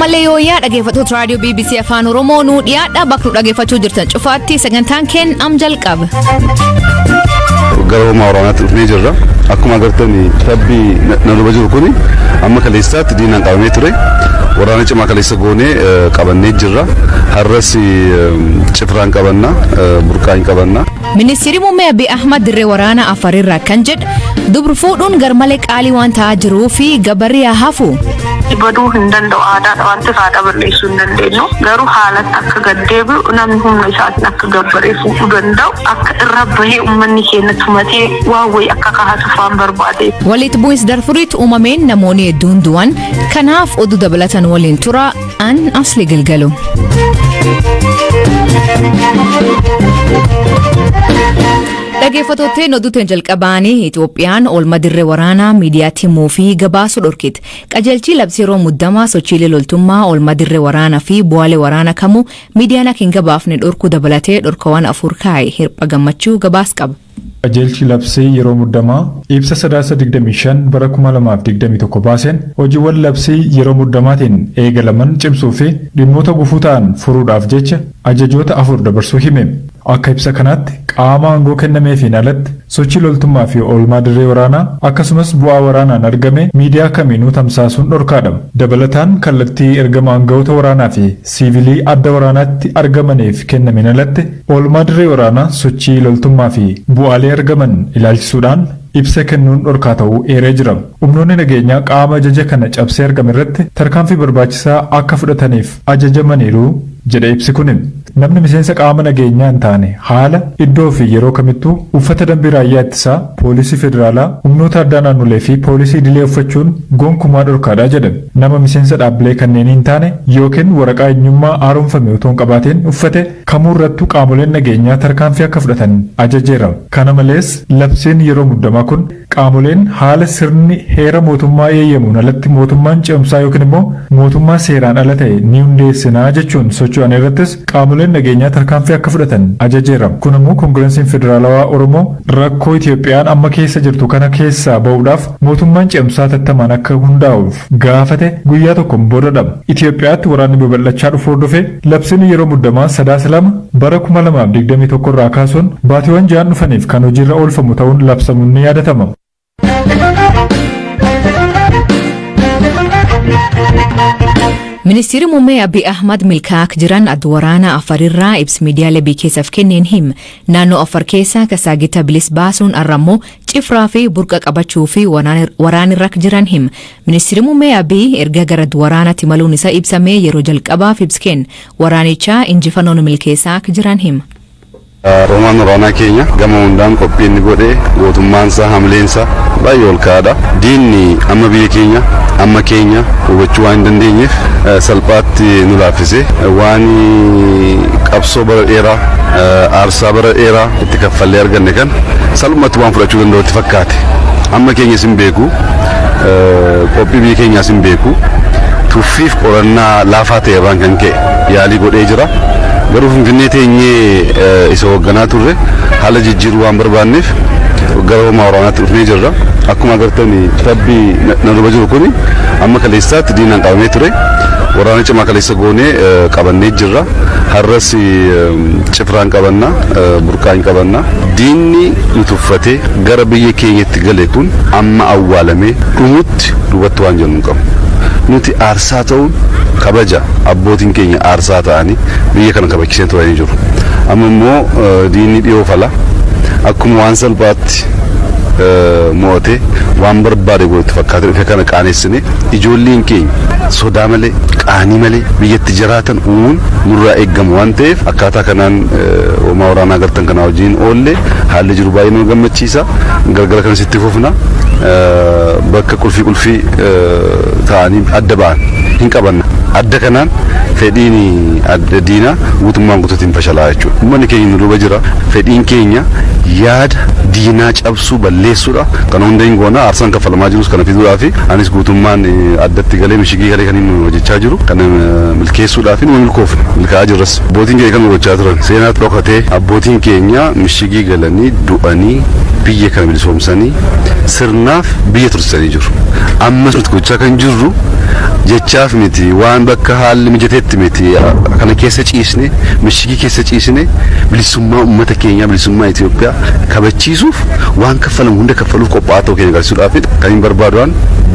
Ammallee yooyyaa dhaggeeffattoota raadiyoo BBC Afaan Oromoo nuu dhiyaadha bakka nu dhaggeeffachuu jirtan cufaatti sagantaan keen am jalqaba. Gara hoomaa waraanaatti dhufnee jirra. Akkuma agartan tabbi na duuba jiru kuni amma kaleessaatti diinaan qabamee ture. Waraana cimaa kaleessa goonee qabannee jirra. Har'as cifraan qabanna, burqaan qabanna. Ministeerri muummee Abiy Ahmad dirree waraanaa Afarirraa kan jedhe dubru fuudhuun garmalee qaalii waan ta'aa jiruu fi gabarri haa hafu. Baduu hin danda'u aadaadha waan ta'eef aadaa balleessuu hin dandeenyu. Garuu haalatti akka gad deebi'u namni humna isaatiin akka gabbaree fuudhuu danda'u akka irra bahee uummanni keenya tumatee waan wayii akka kaahatuuf waan barbaadeef. Walitti bu'insi Darfuritti uumameen namoonni hedduun du'an kanaaf oduu dabalatan waliin tura an Asli Galgalo. Dhaggeeffattootni oduutiin jalqabaanii Itoophiyaan oolma dirree waraanaa miidiyaatti himuu fi gabaasuu dhorkite. Qajeelchi labsii yeroo muddamaa sochiilee loltummaa oolma dirree waraanaa fi bu'aalee waraanaa kamuu miidiyaan akka hin gabaafne dhorkuu dabalatee dhorkawwan 4 kaa'e hirpha gammachuu gabaas qaba. Qajeelchi labsii yeroo muddamaa ibsa Sadaasa 25 bara 2021 baaseen hojiiwwan labsii yeroo muddamaatiin eegalaman cimsuu fi dhimmoota gufuu ta'an furuudhaaf jecha ajajoota 4 dabarsuu hime. Akka ibsa kanaatti qaama aangoo kennameefiin alatti sochii loltummaa fi oolmaa dirree waraanaa akkasumas bu'aa waraanaan argame miidiyaa kamiinuu tamsaasuun dhorkaadha. Dabalataan kallattii ergama aanga'oota waraanaa fi siivilii adda waraanaatti argamaniif kennameen alatti oolmaa dirree waraanaa sochii loltummaa fi bu'aalee argaman ilaalchisuudhaan ibsa kennuun dhorkaa ta'uu eeree jira. Humnoonni nageenyaa qaama ajaja kana cabsee argame irratti tarkaanfii barbaachisaa akka fudhataniif ajajamaniiru jedhe ibsi kun. Namni miseensa qaama nageenyaa hin taane haala, iddoo fi yeroo kamittuu uffata dambii raayyaa ittisaa, poolisii federaalaa, humnoota addaa naannolee fi poolisii idilee uffachuun gonkumaa dhorkaadha jedhe. Nama miseensa dhaabbilee kanneenii hin taane yookiin waraqaa eenyummaa haaromfame otoo hin qabaatiin uffate kamuu irrattuu qaamoleen nageenyaa tarkaanfii akka fudhatan ajajeera. Kana malees labsiin yeroo muddamaa kun qaamoleen haala sirni heera mootummaa eeyyamuun alatti mootummaan ce'umsaa yookiin immoo mootummaa seeraan ala ta'e ni hundeessinaa jechuun socho'an irrattis qaamoleen nageenyaa tarkaanfii akka fudhatan ajajeera. Kun immoo Koongireensiin Federaalawaa Oromoo rakkoo Itoophiyaan amma keessa jirtu kana keessaa ba'uudhaaf mootummaan ce'umsaa tattamaan akka hundaa'uuf gaafate guyyaa tokkoon boodadha. Itoophiyaatti waraanni babal'achaa dhufu hordofee labsiin yeroo muddamaa Sadaasa 2 bara 2021 irraa kaasuun baatiiwwan ja'an dhufaniif kan hojiirra oolfamu ta'uun labsamuun ni yaadatama. Ministeerri muummee Abiy Ahmad milkaa'aa jiran adda waraanaa Afarirraa ibsa miidiyaalee biyya keessaaf kenneen hima. Naannoo Afar keessa Kasaagita bilis baasuun har'a immoo Cifraa fi burqa qabachuu fi waraanirra jiran hima. Ministeerri muummee Abiy erga gara waraanaatti imaluun isaa ibsamee yeroo jalqabaaf ibsa kenne. Waraanichaa injifannoon milkeessaa akka jiran hima. Hoomaan waraanaa keenya gama hundaan qophii inni godhe gootummaansaa hamleensaa baay'ee ol ka'aadha. Diinni amma biyya keenya amma keenya hubachuu waan hin dandeenyeef salphaatti nu laaffise. Waan qabsoo bara dheeraa aarsaa bara dheeraa itti kaffallee arganne kan salphumatti waan fudhachuu danda'u itti fakkaate. Amma keenyas hin beeku qophii biyya keenyaas hin beeku. Tuffiif qorannaa laafaa ta'e irraan kan ka'e yaalii godhee jira. Garuu Finfinnee teenyee isa hoogganaa turre haala jijjiiruu waan barbaanneef gara hoomaa waraanaatti dhufnee jirra. Akkuma agartan tabbi na duuba jiru kuni amma kaleessaatti diinaan qabamee ture. Waraana cimaa kaleessa goonee qabannee jirra. Har'as cifraan qabanna, burqaan qabanna. Diinni nu tuffatee gara biyya keenyatti gale kun amma awwaalamee dhumutti duubatti waan jennu hin qabu. Nuti aarsaa ta'uun kabaja abbootiin keenya aarsaa ta'anii biyya kana kabachisee turanii jiru. Amma immoo diinni dhiyoo fala akkuma waan salphaatti mo'atee waan barbaade godhutti fakkaatee dhufe kana qaaneessine ijoolleen keenya sodaa malee qaanii malee biyyatti jiraatan uumuun nurraa eeggamu waan ta'eef akkaataa kanaan hoomaa waraanaa agartan kanaa wajjin oolle haalli jiru baay'ee nama gammachiisa. Galgala kanas itti fufna. Bakka qulfii qulfii ta'anii adda ba'an hin qabanna. Adda kanaan fedhiin adda diinaa guutummaan guutuutti hin fashalaa jechuudha. Uummanni keenya nu duuba jira. Fedhiin keenya yaada diinaa cabsuu balleessuudha. Kana hunda hin goona. Aarsaan kaffalamaa jirus kana fiduudhaa fi anis guutummaan addatti galee mishigii galee kan inni hojjechaa jiru kana milkeessuudhaa fi numa milkoofne milkaa'aa jirras. Abbootiin keenya kan gochaa turan seenaa dhokatee abbootiin keenya mishigii galanii du'anii biyya kana bilisoomsanii sirnaaf biyya tursanii jiru. Ammas nuti gochaa kan jirru jechaaf miti waan Bakka haalli mijateetti miti, kana keessa ciisne, mishigii keessa ciisne, bilisummaa uummata keenyaa, bilisummaa Itoophiyaa kabachiisuuf waan kaffalamu hunda kaffaluuf qophaa'aa ta'uu keenya agarsiisuudhaaf kan hin barbaadu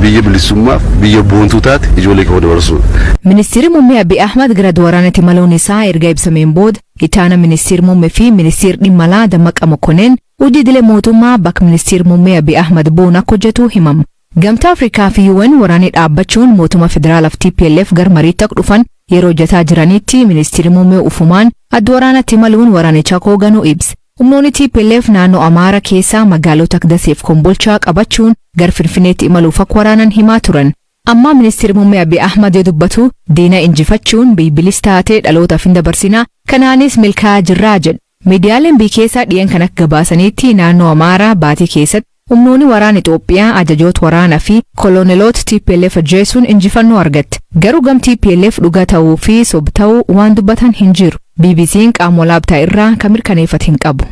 biyya bilisummaaf biyya boontuu taate ijoollee koo dabarsuudha. Ministeerri muummee Abiy Ahmad gara waraanatti imaluun isaa erga ibsameen booda, itaana ministeerri muummee fi ministeerri dhimma alaa Dammaqa Mokoneen hojii idilee mootummaa bakka ministeerri muummee Abiy Ahmad bu'uun akka hojjetu himama. Gamtaa Afrikaa fi UN waraanni dhaabbachuun mootummaa federaalaaf TPLF gara mariitti akka dhufan yeroo hojjetaa jiranitti, ministeerri muummee ufumaan adda waraanatti imaluun waraanicha hooganuu ibsa. Humnoonni TPLF naannoo Amaaraa keessaa magaalota akka Daseef Kombolchaa qabachuun gara Finfinneetti imaluuf akka waraanan himaa turan. Amma ministeerri muummee Abiy Ahmad yoo dubbatu, diina injifachuun biibilis taatee dhalootaaf hin dabarsinaa, kanaanis milkaa'aa jirraa jedha. Miidiyaaleen biyya keessaa dhiyan kan akka gabaasanitti, naannoo Amaaraa baatii keessatti humnoonni waraana Itoophiyaa ajajoota waraanaa fi koloneloota TPLF ajjeesuun injifannoo argatte. Garuu gam TPLF dhugaa ta'uu fi sob ta'uu waan dubbatan hin jiru. BBC'n qaama olaabtaa irraa kan mirkaneeffate hin qabu.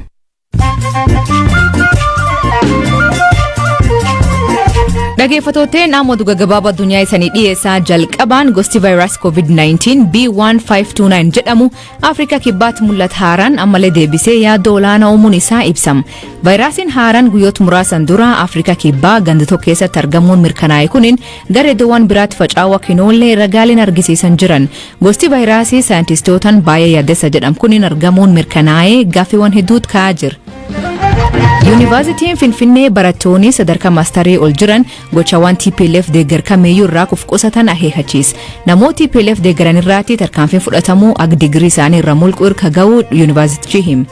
Dhaggeeffattootni, amma oduu gaggabaabaa addunyaa isanii dhiyeessaa. Jalqabaan, gosti vaayirasii COVID-19 B1529 jedhamu Afrikaa Kibbaatti mul'ata haaraan ammallee deebisee yaaddoo olaanaa uumuun isaa ibsama. Vaayirasiin haaraan guyyoota muraasan dura Afrikaa Kibbaa ganda tokko keessatti argamuun mirkanaa'e kuniin gara iddoowwan biraatti faca'uu akka hin oolle ragaaleen argisiisan jiran. Gosti vaayirasii saayintistootaan baay'ee yaaddessa jedhamu kuniin argamuun mirkanaa'ee gaaffiiwwan hedduutu ka'aa jira. Yuunivarsiitiin Finfinnee barattoonni sadarkaa maastarii ol jiran gochawwan TPLF deeggar kamiiyyuu irraa kuf qusatan akeekkachiisa. Namoota TPLF deeggaran irraatti tarkaanfiin fudhatamuu akka digirii isaanii irra mulqu irka ga'uu yuunivarsiitichi hima.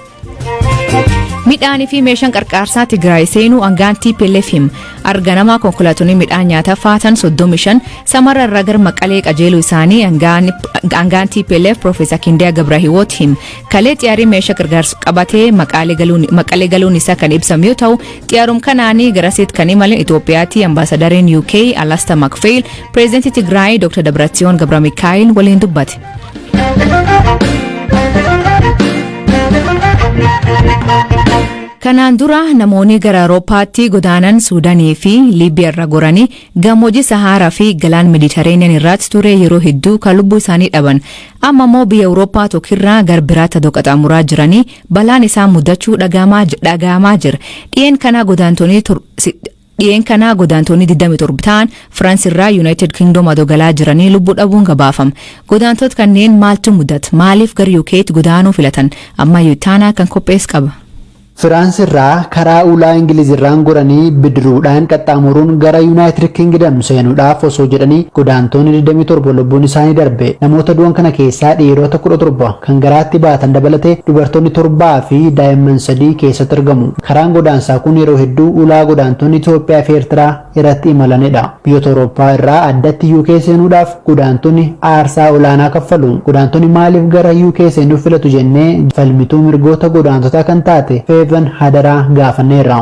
Midhaanii fi meeshaan qarqaarsaa Tigraay seenuu hangaan TPLF hima. Arganamaa konkolaattonni midhaan nyaataa faatan 35 Samarra irraa gara Maqalee qajeeluu isaanii hangaan TPLF Profeesar Kindiyaa Gabrahiwoot hima. Kalee xiyyaarri meeshaa gargaarsa qabatee Maqalee galuun isaa kan ibsamu yoo ta'u, xiyyaarum kanaanii garasitti kan imalan Itoophiyaatti ambaasadariin UK Alastair MacPhail pireezidantii Tigraay Dr. Dabratsiyoon Gabramikaa'el waliin dubbate. Kanaan dura namoonni gara Awurooppaatti godaanan Suudaanii fi Liibiyaa irra goranii gammoojjii Saharaa fi galaan Meeditiraaniyaan irratti ture yeroo hedduu kan lubbuu isaanii dhaban. Amma immoo biyya Awurooppaa tokkirraa gara biraatti adoo qaxxaamuraa jiranii balaan isaan mudachuu dhagahamaa jira. Dhiyeen kanaa godaantonni 27 ta'an Firaans irraa United Kingdom adoo galaa jiranii lubbuu dhabuun gabaafama. Godaantota kanneen maaltu mudata? Maaliif gara UK'tti godaanuu filatan? Ammayyuu Taanaa kan qophees qaba. Firaans irraa karaa ulaa Ingiliz irraan goranii bidiruudhaan qaxxaamuruun gara Yuunaayitid Kingdom seenuudhaaf osoo jedhanii godaantonni 27 lubbuun isaanii darbe. Namoota du'an kana keessaa dhiirota 17 kan garaatti baatan dabalatee dubartoonni 7 fi daa'imman 3 keessatti argamu. Karaan godaansaa kun yeroo hedduu ulaa godaantonni Itoophiyaa fi Eertiraa irratti imalanidha. Biyyoota Awurooppaa irraa addatti UK seenuudhaaf godaantonni aarsaa olaanaa kaffalu. Godaantonni maaliif gara UK seenuuf filatu jennee falmituu mirgoota godaantotaa kan taate Feevan Hadaraa gaafanneerra.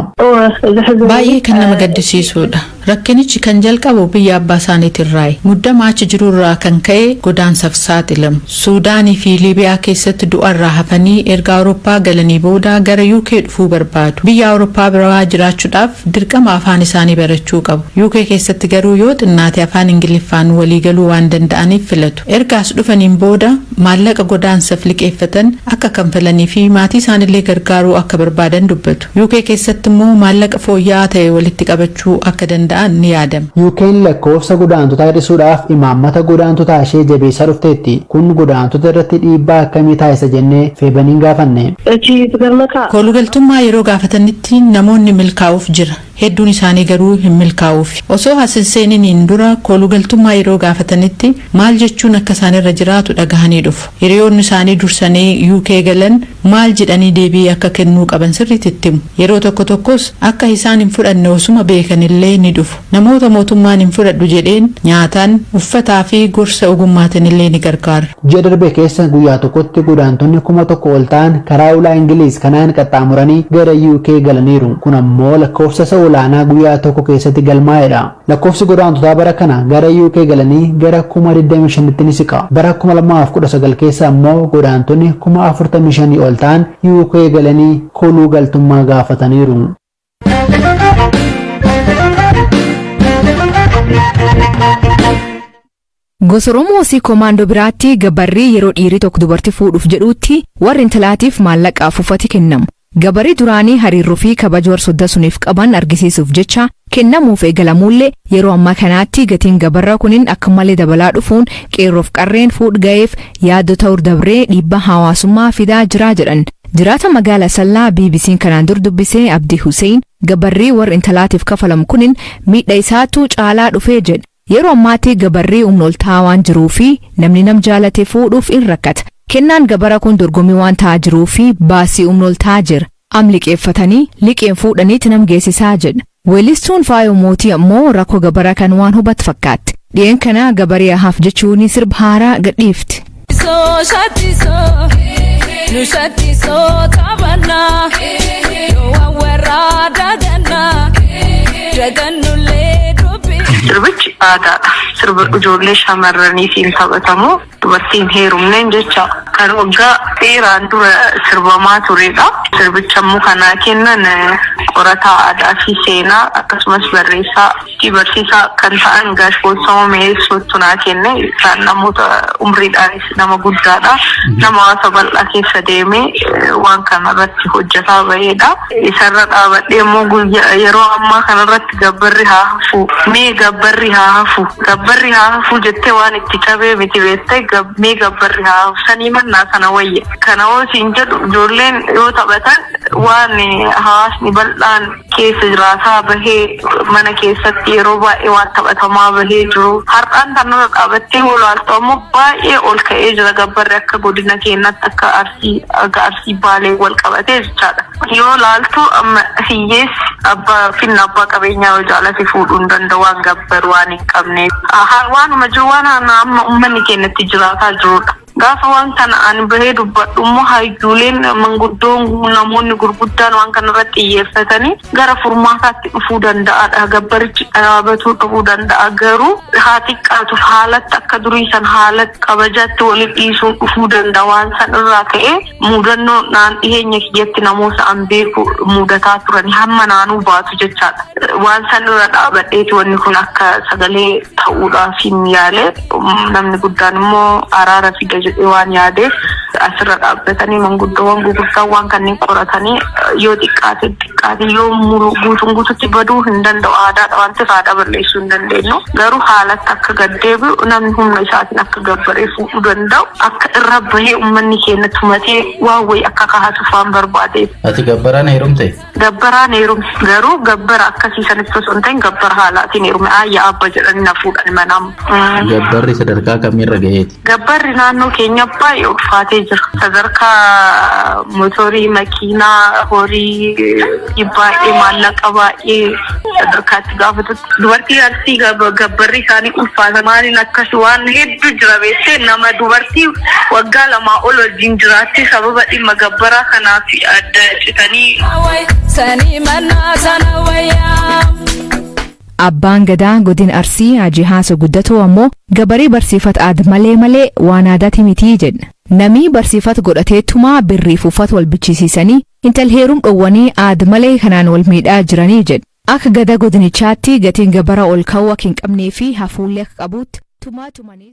Baay'ee kan nama gaddisiisudha. Rakkinichi kan jalqabu biyya abbaa isaaniitirraayi. Muddama achi jirurraa kan ka'e godaansaaf saaxilamu. Suudaanii fi Liibiyaa keessatti du'arraa hafanii erga Awurooppaa galanii booda gara UK dhufuu barbaadu. Biyya Awurooppaa biraa jiraachuudhaaf dirqama afaan isaanii barachuu qabu. UK keessatti garuu yoo xinnaate afaan Ingiliffaan walii galuu waan danda'aniif filatu. Erga as dhufaniin booda maallaqa godaansaaf liqeeffatan akka kanfalanii fi maatii isaanillee gargaaruu akka barbaadan dubbatu. UK keessatti immoo maallaqa fooyya'aa ta'e walitti qabachuu akka danda'an ni yaadama. UK'n lakkoofsa godaantotaa hir'isuudhaaf imaammata godaantotaa ishee jabeessaa dhufteetti. Kun godaantota irratti dhiibbaa akkamii taasisa jennee Feebaniin gaafanne. Koolugaltummaa yeroo gaafatanitti namoonni milkaa'uuf jira. Hedduun isaanii garuu hin milkaa'uuf. Osoo as hin seeniniin dura koolugaltummaa yeroo gaafatanitti maal jechuun akka isaanirra jiraatu dhagahanii dhufu. Hiriyoonni isaanii dursanii UK galan maal jedhanii deebii akka kennuu qaban sirriitti itti himu. Yeroo tokko tokkos akka isaan hin fudhanne osuma beekanillee ni dhufu. Namoota mootummaan hin fudhadhu jedheen nyaataan, uffataa fi gorsa ogummaatiin illee ni gargaara. Ji'a darbe keessa guyyaa tokkotti godaantonni 1000 ol ta'an karaa ulaa Ingiliiz kanaan qaxxaamuranii gara UK galaniiru. Kun ammoo lakkoofsa isa olaanaa guyyaa tokko keessatti galmaa'edha. Lakkoofsi godaantotaa bara kana gara UK galanii gara 25,000tti ni siqa. Bara 2019 keessa ammoo godaantonni 45,000 ol ta'an UK galanii koluu galtummaa gaafataniiru. Gosa Oromoo si komaandoo biraatti gabarrii yeroo dhiirri tokko dubartii fuudhuuf jedhuutti warri intalaatiif maallaqaaf uffati kennamu. Gabarii duraanii hariiroo fi kabaja warra sodda suniif qaban argisiisuuf jecha kennamuuf eegalamuullee, yeroo ammaa kanaatti gatiin gabarraa kunin akka malee dabalaa dhufuun qeerroof qarreen fuudh ga'eef yaaddoo ta'uu dabree dhiibbaa hawaasummaa fidaa jiraa jedhan. Jiraata magaala Sallaa BBC'n kanaan dur dubbisee Abdii Hussein, gabarrii warra intalaatiif kafalamu kunin miidha isaatu caalaa dhufee jedha. Yeroo ammaatti gabarrii humna ol ta'aa waan jiruu fi namni nam jaalate fuudhuuf in rakkata. Kennaan gabara kun dorgommii waan ta'aa jiruu fi baasii humna ol ta'aa jira. Am liqeeffatanii liqeen fuudhaniitti nam geessisaa jedha. Weellistuun Faayoo Mootii ammoo rakkoo gabara kan waan hubatu fakkaatti. Dhi'een kana gabarii haaf jechuun sirba haaraa gadhiifti. Shattisoo, nu shattisoo taphannaa, yoo warraa dagannaa, dagannullee dubbi. Sirbichi aadaadha. Sirba ijoollee shamarraniitiin taphatamu, dubartiin heerumneen jecha, kan waggaa dheeraan dura sirbamaa turedha. Sirbicha immoo kanaa kennan qorataa aadaa fi seenaa, akkasumas barreessaa fi barsiisaa kan ta'an Gaash Boonsamoo Mi'eessootu naa kenne. Isaan namoota umriidhaanis nama guddaadha. Nama hawaasa bal'aa keessa deemee waan kana irratti hojjetaa bahedha. Isarra dhaabadhee immoo guyyaa yeroo ammaa kanarratti gabbarri haa hafu, mee gabbarri haa hafu, gabbarri haa hafu jettee waan itti cabee miti beektee, mee gabbarri haa hafu sanii mannaa sana wayya. Kana hoo siin jedhu, ijoolleen yoo taphatan waan hawaasni bal'aan keessa jiraataa bahee, mana keessatti yeroo baay'ee waan taphatamaa bahee jiru. Har'aan kanarra dhaabattee olaaltu ammoo baay'ee ol ka'ee jira gabbarri akka godina keenyatti, akka Arsii Baalee wal qabatee jechaadha. Yoo laaltu amma hiyyeessi abbaa finna abbaa qabeenyaa yoo jaalate fuudhuu hin danda'u, waan gabbaru waan hin qabneef. Waanuma jiru, waan amma uummanni keenya itti jiraataa jirudha. Gaafa waan kana ani bahee dubbadhu immoo hayyuuleen, manguddoon, namoonni gurguddaan waan kana irratti xiyyeeffatanii gara furmaataatti dhufuu danda'aadha. Gabbarichi dhaabatuu dhufuu danda'a, garuu haa xiqqaatuuf haalatti akka durii san haalatti kabajaatti waliin dhiisuun dhufuu danda'a. Waan san irraa ka'ee mudannoo naan dhiyeenya kiyyatti namoota an beeku mudataa turan hamma naanuu baatu jechaadha. Waan san irra dhaabadheeti wanni kun akka sagalee ta'uudhaaf hin yaale. Namni guddaan immoo araara fida jedhee waan yaadeef, asirra dhaabbatanii manguddoowwan gurguddaan waan kanneen qoratanii, yoo xiqqaate xiqqaate, yoo guutuun guututti baduu hin danda'u, aadaadha waan ta'eef aadaa balleessuu hin dandeenyu, garuu haalatti akka gaddeebi'u, namni humna isaatiin akka gabbaree fuudhuu danda'u, akka irra bahee uummanni keenya tumatee waan wayii akka kahatuuf waan barbaadeef. Ati gabbaraan heerumte? Gabbaraan heerume, garuu gabbara akkasii sanitti osoo hin ta'in gabbara haalaatiin heerume. Ayya abba jedhanii na fuudhan manaam. Gabbarri sadarkaa kamiirra gaheeti? Gabbarri naannoo keenya baay'ee ulfaatee jira. Sadarkaa motorii, makiinaa, horii baay'ee, maallaqa baay'ee sadarkaatti gaafatutti. Dubartii Arsii gabbarri isaanii ulfaata. Maaliin akkas waan hedduu jira beektee, nama dubartii waggaa 2 ol wajjin jiraatte sababa dhimma gabbaraa kanaaf adda citanii. Sanii mannaa sana wayyaa. Abbaan Gadaa godina Arsii Haji Haasa Guddatoo ammoo gabarii barsiifata aada malee malee waan aadaati mitii jedha. Namii barsiifata godhateetumaa birriif uffata wal bichisiisanii intal heerum dhowwanii aada malee kanaan wal miidhaa jiranii jedha. Akka gada godinichaatti gatiin gabara ol ka'uu akka hin qabnee fi hafuullee akka qabutti tumaa tumanis.